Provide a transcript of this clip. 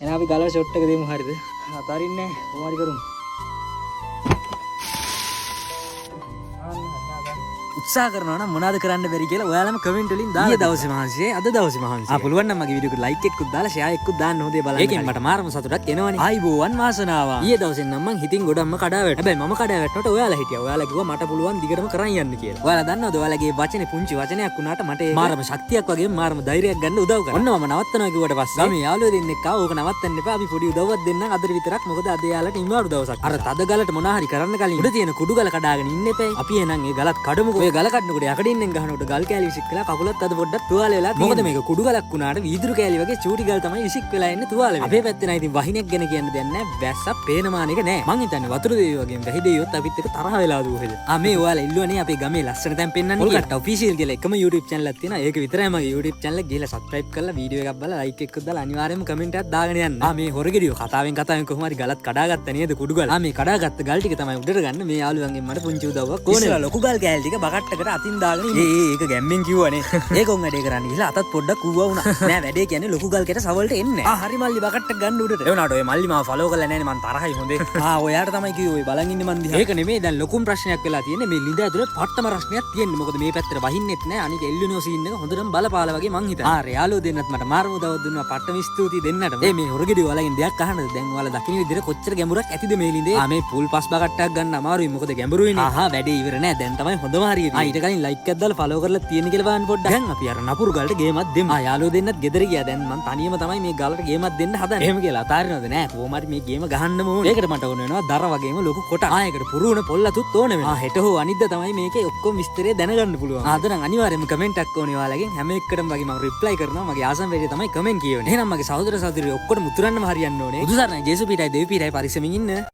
එහෙනම් අපි ගලව ෂොට් එක දෙමු හරිද? අතාරින්නේ නැහැ. කොහොම හරි කරමු. උත්සාහ කරනවා නම් මොනවද කරන්න බැරි කියලා ඔයාලම කමෙන්ට් වලින් දාලා. ඊයේ දවසේ මහන්සියේ අද දවසේ මහන්සියේ. ආ, පුළුවන් නම් මගේ වීඩියෝ එකට ලයික් එකකුත් දාලා ෂෙයා එකකුත් දාන්න හොඳේ බලන්න. ඒකෙන් මට මාරම සතුටක් එනවනේ. ආයිබෝවන් වාසනාවා. ඊයේ දවසේ නම් මං හිතින් ගොඩක්ම කඩා වැටුණා. හැබැයි මම කඩා වැටුණාට ඔයාලා හිටියා. ඔයාලා කිව්වා මට පුළුවන් දිගටම කරන් යන්න කියලා. ඔයාලා දන්නවද ඔයාලගේ වචනේ පුංචි වචනයක් වුණාට මට ඒක මාරම ශක්තියක් වගේම මාරම ධෛර්යයක් ගන්න උදව් කරා. ඔන්න මම නවත්තනවා කිව්වට පස්සේ ගමේ යාළුවෝ දෙන්නෙක් ආවා. ඕක නවත්තන්න එපා. අපි පොඩි උදව්වක් දෙන්නම් අදට විතරක්. මොකද අද එයාලට නිවාඩු දවසක්. අර තද ගලට මොනා හරි කරන්න කලින් උඩ තියෙන කුඩු ගල කඩාගෙන ඉන්න එපා. අපි එහෙනම් ඒ ගලත් කඩමුකෝ. ඔය ගල කඩනකොට යකඩින්නෙන් ගහනකොට ගල් කෑලි විසික් වෙලා කකුලත් අද පොඩ්ඩක් තුවාල වෙලා තියෙනවා. මොකද මේක කුඩු ගලක් වුණාට වීදුරු කෑලි වගේ චූටි ගල් තමයි විසික් වෙලා එන්නේ තුවාල වෙලා. අපේ පැත්තේ නම් ඉතින් වහිනක් ගැන කියන්න දෙයක් නෑ. වැස්සක් පේන මාන එක නෑ. මං හිතන්නේ වතුර දෙවියෝ වගේම වැහි දෙවියොත් අපිත් එක්ක තරහ වෙලා දුවහෙද. ආ, මේ ඔයාලා ඉල්ලුවනේ අපේ ගමේ ලස්සන තැන් පෙන්වන්න කියලා. පොල්කට්ට ඔෆිෂියල් කියලා එකම YouTube channel එකක් තියෙනවා. ඒක විතරයි මගේ YouTube channel එක. ගිහලා subscribe කරලා වීඩියෝ එකක් බලලා like එකකුත් දාලා අනිවාර්යයෙන්ම කමෙන්ට් එකක් දාගෙන යන්න. ආ, මේ හොරගෙඩියෝ කතාවෙන් කතාවෙන් කොහොම හරි ගලත් කඩාගත්ත නේද කුඩු ගල. ආ, මේ කඩාගත්ත ගල් ටික තමයි උඩට ගන්න මේ යාළුවන්ගෙන් මට පුංචි උදව්වක් ඕනේ. ඉස්සර ලොකු ගල් කෑලි ටික බකට්ටකට අතින් දාගෙන ඉන්නේ. ඒ ඒ ඒක ගැම්මෙන් කිව්වනේ. ඒක උන් වැඩේ කරන්න ගිහලා අතත් පොඩ්ඩක් ඌවා වුණා. නෑ, වැඩේ කියන්නේ ලොකු ගල් කැට සවලට එන්නේ නෑ. ආ හරි මල්ලි, බකට්ට ගන්න උඩට. ඒ වුණාට ඔය මල්ලි මාව ෆලෝ කරලා නෑනේ, මං තරහයි හොඳේ. ආ, ඔයාට තමයි කිව්වේ ඔය බලන් ඉන්නේ මං දිහා. ඒක නෙමෙයි, දැන් ලොකුම ප්‍රශ්නයක් වෙලා තියෙන්නේ මේ ලිඳ ඇතුලේ පට්ටම ප්‍රශ්නයක් තියෙන්නේ. මොකද මේ පැත්තට වහින්නෙත් නෑ. අනික එල්ලිනෝ සීන් එක හොඳටම බලපාලා වගේ මං හිතන්නේ. ආ, යාළුවෝ දෙන්නත් මට මාරම උදව්වක් දුන්නා. පට්ටම ස්තුතියි දෙන්නටම. ඒ මේ හොරගෙඩි ඔයාලගෙන් දෙයක් අහන්නද? දැන් ඔයාලා දකින විදිහට කොච්චර ගැඹුරක් ඇතිද මේ ලිඳේ? ආ, මේ පුල් පස් බකට්ටක් ගන්න අමාරුයි. මොකද ගැඹුරුයිනේ. ආහා, වැඩේ ඉවර නෑ. දැන් තමයි හොඳම හරිය තියෙන්නේ. ආ, ඊට කලින් ලයික් එකක් දාලා ෆලෝ කරලා තියෙන කියලා බලන්න පොඩ්ඩක්. දැන් අපි අර නපුරු ගලට ගේමක් දෙමු. ආ, යාළුවෝ දෙන්නත් ගෙදර ගියා. දැන් මං තනියම තමයි මේ ගලට ගේමක් දෙන්න හදන්නේ. එහෙම කියලා අතාරිනවද? නෑ. කොහොම හරි මේ ගේම ගහන්නම ඕනේ. ඒකට මට ඕන වෙනවා දර වගේම ලොකු කොටක්. ආ, ඒකට පුරුණ පොල් අතුත් ඕන වෙනවා. ආ, හෙට හෝ අනිද්දා තමයි මේකේ ඔක්කොම විස්තරය දැනගන්න පුළුවන්. ආ, අද නම් අනිවාර්යයෙන්ම කමෙන්ට් එකක් ඕනේ ඔයාලගෙන්. හැම එකටම වගේ මම රිප්ලයි කරනවා. මගේ ආසම වැඩේ තමයි කමෙන්ට් කියවන්නේ. එහෙනම් මගේ සහෝදර සහෝදරියෝ ඔක්කොටම උතුරන්නම හරියන්න ඕනේ. බුදු සරණයි, ජේසු පිහිටයි, දෙවි පිහිටයි. පරිස්සමින් ඉන්න.